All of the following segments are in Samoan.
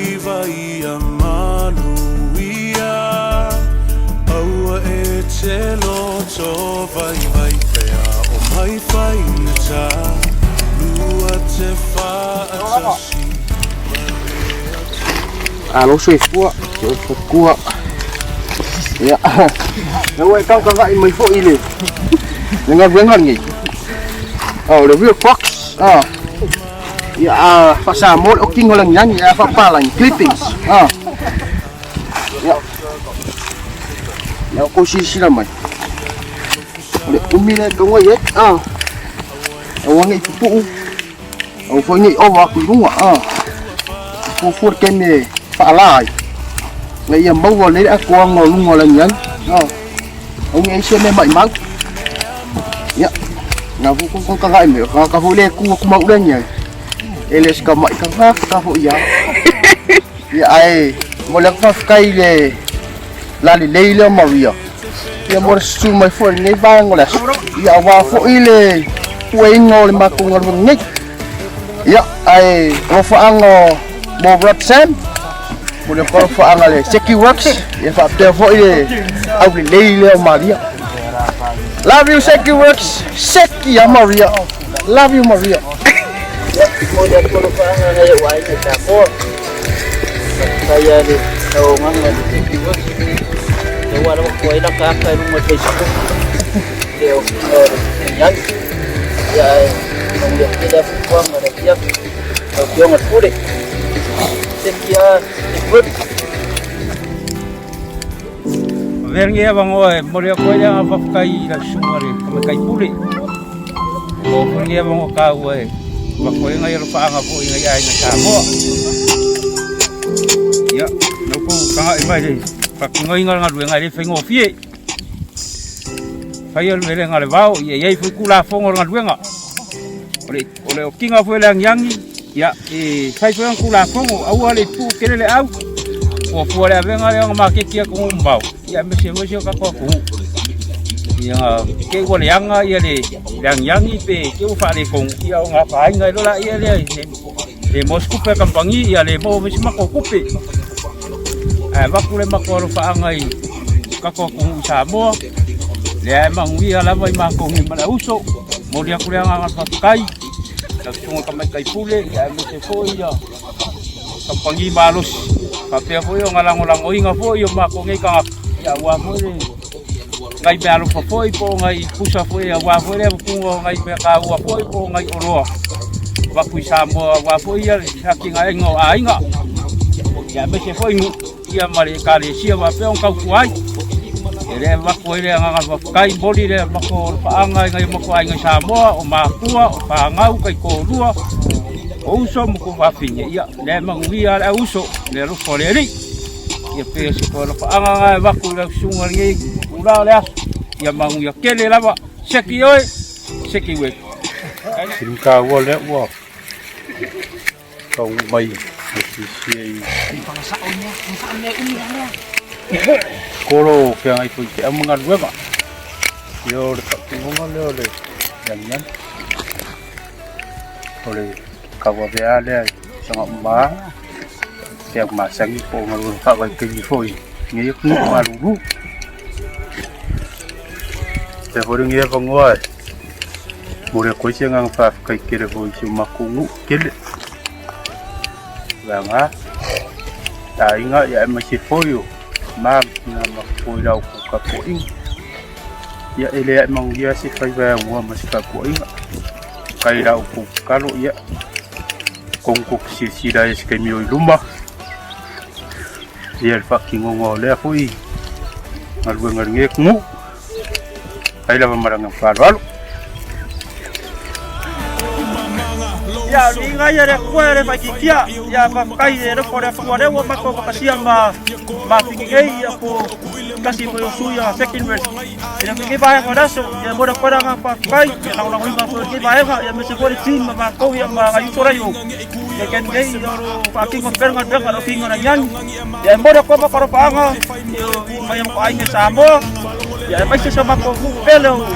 faiva ia manuia. Aua e te loto vaivai pea o mai faigata. Lua te faatasi ma le Atua. Alo soifua, soifua. Ia. Na ua e tau mai foi le le galuega lenei. Oh, le real fox. Ah. Ia a faasamoa le okiga o le agiagi ae a faapapalagi clippings. Ah. Ia. Ia kou silasila mai. O le umi lea e taua i ai. Ah. Aua ne i pupuu. Aua foi ne i ova atu i luga. Ah. Fuafua le taimi e faala ai. Ina ia maua lelei le atoaga o luga o le agiagi. Ah. Aua ne i ai se mea maimau. Ia. Na foi kou taga'i mai, o tagata foi lea e tu atu ma au i le agiagi, e le o se tama'i tagata foi ia. Ia ae momoli atu faafetai i le lalelei lea o Maria, ia mo le susu mai foi i lenei vaega o le aso, ia aua foi le pueina o le matou galuega nei. Ia ae alofaaga mo Rod Sam, momoli atu alofaaga le Seki Works, ia faapea foi le aulelei lea o Maria. Love you Seki Works, Seki a Maria. Love you Maria. Momoli atu alofaaga nai ou aiga i Samoa. Faafetai lava i le tauogaga i le Seki Works. Lea ua lava atu ai laka aka i luga o le Facebook i le okiga o le agiagi. Ia ae manuia tele lava fuafuaga o le afiafi. Lau Afioga i le Pule. Seki a Seki Works. Avea lenei avanoa e momoli atu ai le agaga faafetai i lau susuga i le Tamaitai Pule. Ua maua foi lenei avanoa taua e avatu ai nai alofaaga foi i nai aiga Samoa. Ia, na outou tagai mai le faatinoina o le galuega e le faigofie. Fai o le melega le vao, ia i ai foi Tulafono o le galuega. O le, o le okiga foi o le agiagi, ia, e fai foi ona Tulafono, aua le i puu tele le au, fuafua le avega lea ona maketi atunuu mamao, ia aemaise foi si o tatou atunuu. Ia, te i ua leaga ia le, le agiagi pe te i ua faaletonu, ia ona afaina ai loa laia lea i le, le maua se tupe a kamupani, ia le maua foi se matou tupe. Ae avatu le matou alofaaga i tatou atunuu i Samoa, lea e manuia lava i matou nei ma le auso. Momoli atu le agaga faafetai i lau Susuga Tamaitai Pule, ia aemaise foi ia kamupani malosi, faapea foi ona lagolagoina foi o matou nei tagata, ia aua foi le nai meaalofa foi po o nai pusa foi aua foi le avatuga o nai mea taua foi po o nai oloa avatu i Samoa aua foi ia le atinaeina o aiga, ia aemaise foi nuu ia ma le Ekalesia faapea ona tautua ai. E le avatu ai le agaga faafetai, momoli le matou alofaaga i nai o matou aiga i Samoa, o matua, o fanau, taitoalua, o uso ma tuafafine, ia lea e manuia le auuso i le alofa o le Alii. Ia pei o se toe alofaaga lena e avatu i lau susuga i lenei itula o le aso, ia manuia tele lava. Seki oe, seki ueku. Sili taua lea ua taunuu mai e i kolo feagai foi i te au ma galuega. Ia o le faatinoga lea o le aniani. O le tauavea lea i Sagauma te au masani po o galuega faavaitaimi foi i lenei atunuu malulu. Lea foi lenei avanoa e momoli atu ai se agaga faafetai tele foi i si o matou nuu tele. Vaega aiga ia aemaise foi o ma tina ma foi la outou tapuaiga. Ia e le ae manuia se faiva e aunoa ma se tapuaiga. Kai la outou tatalo ia atonu tou te silasila ai i se taimi o i luma ia le faatinoga o lea foi galuega i lenei atunuu. Fai lava ma le agaga faaaloalo. Ia, viiga ia le Atua e le faaitiitia. Ia, faafetai i le alofa o le Atua lea ua matou vakasia ma mafiti nei, ia, po tasi foi o sui a second verse. I lenei vaega o le aso, ia momoli atu ai le agaga faafetai, ia lagolagoina foi lenei vaega, ia aemaise foi le team ma matou ia ma nai uso la i o. Ia taimi nei, ia o lo o faatino pea le galuega, o lo o fino le aniani. Ia e momoli atu ai matou alofaaga i nai o matou aiga i Samoa, ia aemaise si o matou nuu pele o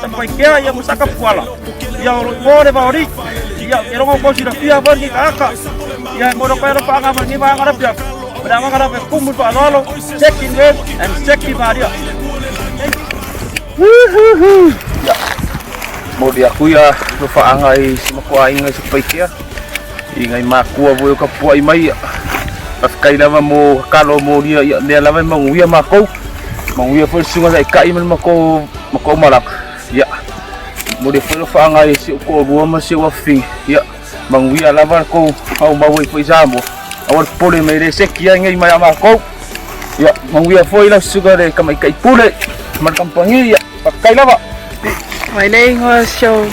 Satupaitea ia ma Sakapuala, ia o lo o i o le Vaolii. Ia, e logo outou silafia foi lenei tagata. Ia e momoli atu ai alofaaga ma lenei vaega o le afiafi. O le agaga lava e tumu i le faaaloalo, Seki Noel and Seki Maria. Ia, momoli atu ia alofaaga i si matou aiga i Satupaitea, i nai matua foi o tapuai mai, ia, faafetai lava mo tatalo molia, ia, lea lava e manuia matou, manuia foi le susuga i le Taitai ma le matou, matou malaga, ia, momoli atu foi alofaaga i si ou toalua ma si ou afafine, ia, Manuia lava le tou aumau ai foi i Samoa. Aua le popole mai le seki ai nei mai a matou. Ia, manuia foi lau susuga le tamaitai pule ma le kamupani. Ia, faafetai lava. Mai le igoa o si ou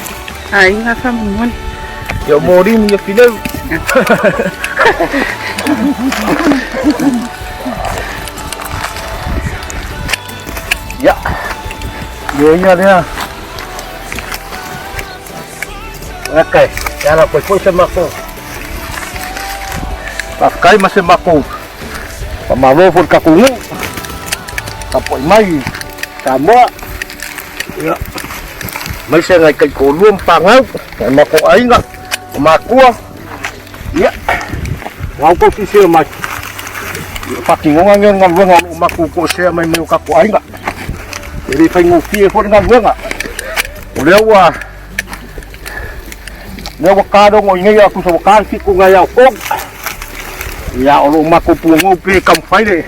aiga faamolemole. Ia, o Morini ia Fileu. Ia, ia ia lea. Okay, e ala koe foi se makou. Faafetai ma se makou faamalo foi i le tatou nuu, tapuai mai i Samoa, ia, aemaise nai taitoalua ma fanau, nai matou aiga, o matua, ia, ua outou silasila mai, i le faatinoga lenei o le galuega o lo o matou toesea mai mai o tatou aiga. E le faigofie foi le galuega, o lea ua Lea ua ta logo i nei a tusa ua ta le 7 nai ao tolu. Ia o loo matou puanou pe taumafai le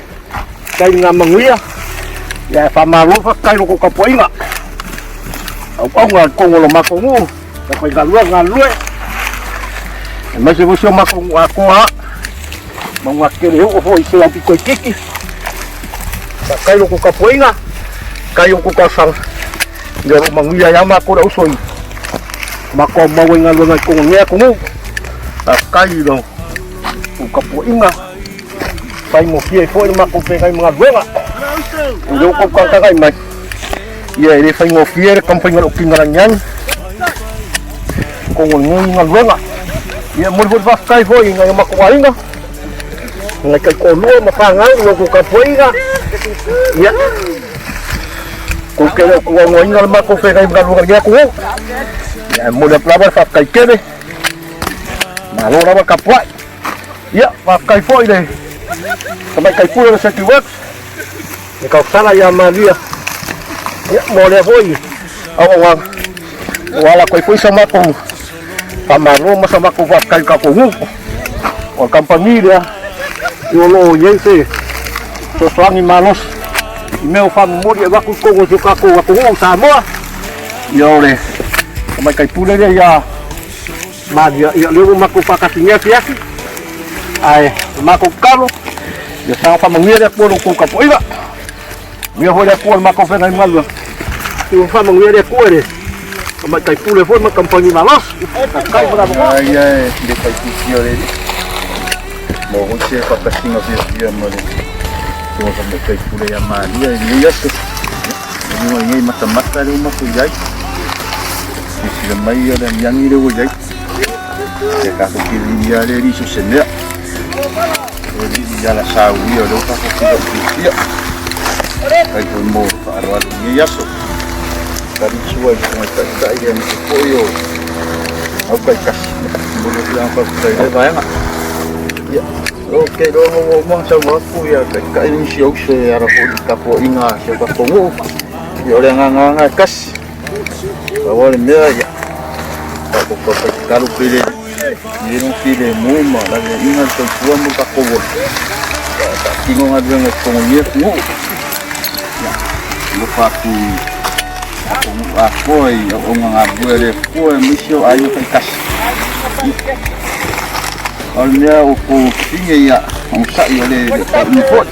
tai na manuia. Ia e faamalo faafetai i lo tou tapuaiga. Auauna i totonu o lo matou nuu, le aufaigaluega galulue. Aemaise foi si o matou nuu atoa Mauga tele oo foi i se aupito itiiti. Faafetai i lo tou tapuaiga, faafetai i o tou talosaga. Ia o lo o manuia ai lava matou le auso i matou aumau ai galuega i totonu o lenei atunuu. Faafetai i lo tou tapuaiga, faigofie ai foi le matou feagai ma galuega. O lea ua tou tagatagai mai, ia e le faigofie le taumafaiga o le okina laniani i totonu o lenei galuega. Ia e momoli foi le faafetai foi i nai o matou aiga, nai taitoalua ma fanau i lo outou tapuaiga. Ia, tou te le o tuauaina le matou feagai ma galuega i lenei atunuu. Ia, e momoli atu lava le faafetai tele, malo lava le tapuai. Ia, faafetai foi i le Tamaitai Pule o le City Works, le tausala ia Maria, ia, mo lea foi auaunaga, ua ala atu ai foi sa matou faamalo ma sa matou faafetai i le tatou nuu. O le kamupani lea, o lo o i ai se fesoasoani malosi i mea o faamomoli e avatu i totonu o si o tatou atunuu o Samoa. Ia, o le Tamaitai Pule lea ia Malia, ia lea ua matou faatasi i lenei afiafi, ae o matou tatalo, ia saga faamanuia le Atua i lo outou tapuaiga. Manuia foi le Atua i le matou feagai ma galuega. Ia faamanuia le Atua i le Tamaitai Pule foi ma le Kamupani malosi. Faafetai mo le avanoa. Ia ia e le faitiitia o le alii. Maua foi se faatasiga fiafia ma le Susuga Tamaitai Pule ia Maria i lenei aso. I luga i nei matamata lea ua matou i ai. Silasila mai o le aniani lea ua i ai. Ia tatou filifilia le alii so se mea. O le alii ala sauia o lea ua tatou fiafia. Faafetai foi mo le faaaloalo i lenei aso. Tali sua i le Susuga i le Taitai aemaise foi o au taitasi. Momoli atu le agaga faafetai i lea vaega. Ia, ou te iloa na ua uma ona saunoa atu ia Taitai ma nisi o uso e ala foi i le tapuaiga a si o tatou nuu. Ia o le agaga lava lena e tasi. Pau lava le mea ia tatou taufai tatalo pea i le Alii ia i ai lona filemu ma laveaiina le soifua ma lo tatou ola ia faatino galuega i totonu o lenei atunuu. Ia alofa atu i tatou nuu atoa i auauna galulue a le Atua aemaise o aiga taitasi. Ia o le mea ua tou fine ia onosai o le tauina foi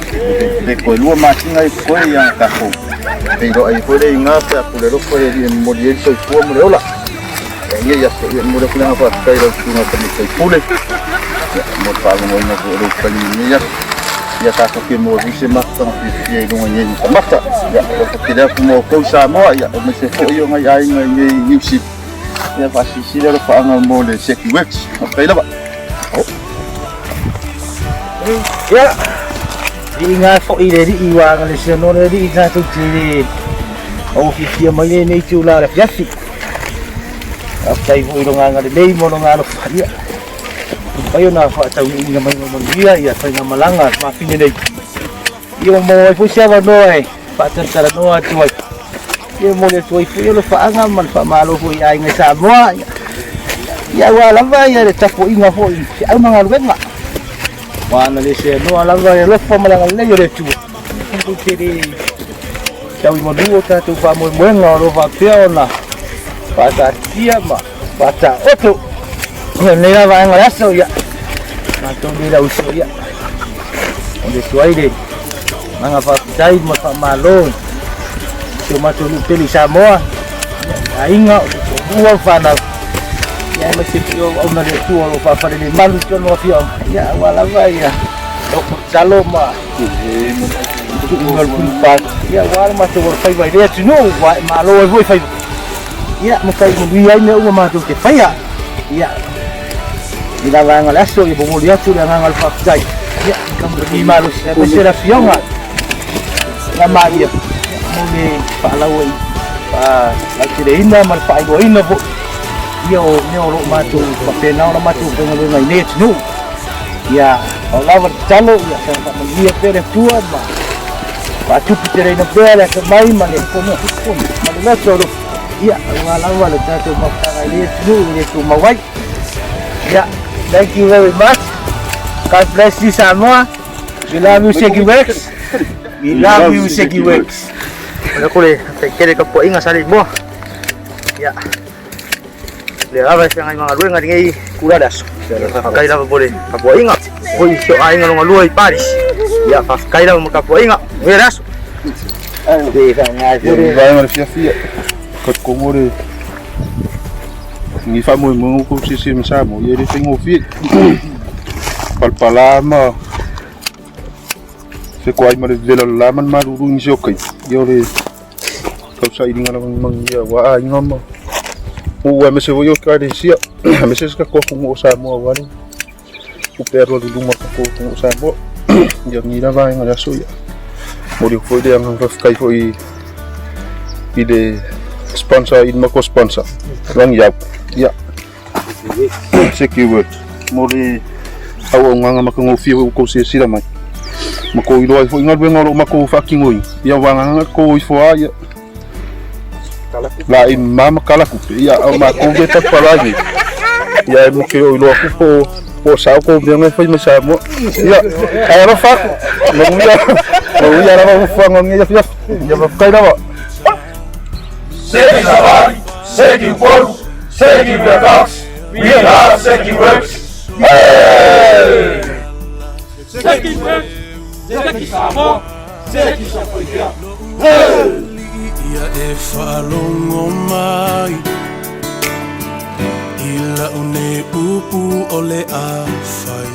pe toe 2 masina ai totoe ia ona tatou feiloai foi lea i ina pe a pule alofa le Alii e momoli ai le soifua ma le ola. Ia i lenei aso ia e momoli atu le agaga faafetai i lau susuga i le Tamaitai Pule ia mo le faalogologoina foi o lou taimi i lenei aso. Ia tatou fia maua foi se mafutaga fiafia i luga i nei matamata. Ia alofa tele atu mo outou Samoa ia aemaise foi o nai aiga i nei Niu Sila. Ia faasilasila alofaaga mo le Seki Works. Faafetai lava. Ia, viiga foi i le Alii ua agalesea noa le Alii tatou te le maua fiafia mai lenei itula o le afiafi. Faafetai foi i lona agalelei ma lona alofa. Ia, Mafai ona faataunuuina mai ma manuia ia faigamalaga a le mafine nei. Ia ua maua ai foi se avanoa e faatalatalanoa atu ai. Ia momoli atu ai foi alofaaga ma le faamalo foi i aiga i Samoa. Ia aua lava ia le tapuaiga foi i feau ma galuega. Aua ana le seanoa lava le alofa ma le agalelei o le Atua. Tatou te le tau i manu o tatou faamoemoega o lo o faapea ona faataatia ma faataoto. Ia lenei la vaega o le aso, ia, matou nei lau uso, ia, momoli atu ai le agaga faafetai ma le faamalo i si o matou nuu pele i Samoa, ia, i aiga, o toalua ma fanau, ia, aemaise foi o auauna a le Atua o lo o faafalelemalu i totonu o afioaga, ia, aua lava ia tatalo ma tuuina o le pulupā, ia, aua le matou alofaiva i lea atunuu ua ae malo ai foi faiva. Ia, matai manuia ai mea uma matou te faia. Ia, i la vaega o le aso, ia momoli atu le agaga o le faafetai. Ia, kamupani malosi, aemaise le afioga ia Maria, ia, mo le faalaua i faalauteleina ma le faailoaina foi ia o mea o lo o matou faapena ona matou faigaluega i nei atunuu. Ia, pau lava le tatalo, ia saga faamanuia pea le Atua ma faatuputeleina pea le atamai ma le ma le loto alofa, ia, aua lava le tatou mafutaga i lenei atunuu e le tumau ai. Ia, thank you very much. God bless you, Samoa. We love you, Seki Works. We love you, Seki Works. O le kule taitele tapuaiga sa le moa. Ia. Le lava e feagai ma galuega i lenei itula o le aso. Faafetai lava mo le tapuaiga. Foi si ou aiga lona lua i Paris. Ia, faafetai lava mo le tapuaiga. Manuia le aso. Ia le vaega o le fiafia, talitonu o le lenei faamoemoega ua outou silasila mai Samoa, ia e le faigofie. Palapala ma fetoai ma le vevela o le la ma le malulu i nisi o taimi, ia o le tausailiga lava ni manuia aua aiga ma nuu aemaise foi o Ekalesia, aemaise se tatou atunuu o Samoa aua le tupe alualu i luma o le tatou atunuu o Samoa. Ia lenei la vaega o le aso, ia momoli atu foi le agaga faafetai foi i le sponsor, i le matou sponsor, Langiau, ia Seki Works, mo le auaunaga matagofie foi ua outou silasila mai ma tou iloa ai foi galuega o lo o matou faatinoina. Ia vagana tou ifo lava ia laei mama ma tala tupe, ia a o matou lea e palapala ai nei, ia e moke o iloa atu po o sao tou mea na e fai mai Samoa. Ia, ae alofa atu, manuia, manuia lava fuafuaga o lenei afiafi. Ia faafetai lava. Seki Savali, Seki Upolu, Seki Blackhawks, we love Seki Works. Hey! Seki Works, Seki Samoa, Seki Satupaitea. Hey! Ia e faalogo mai i lau nei upu ʻole a fai.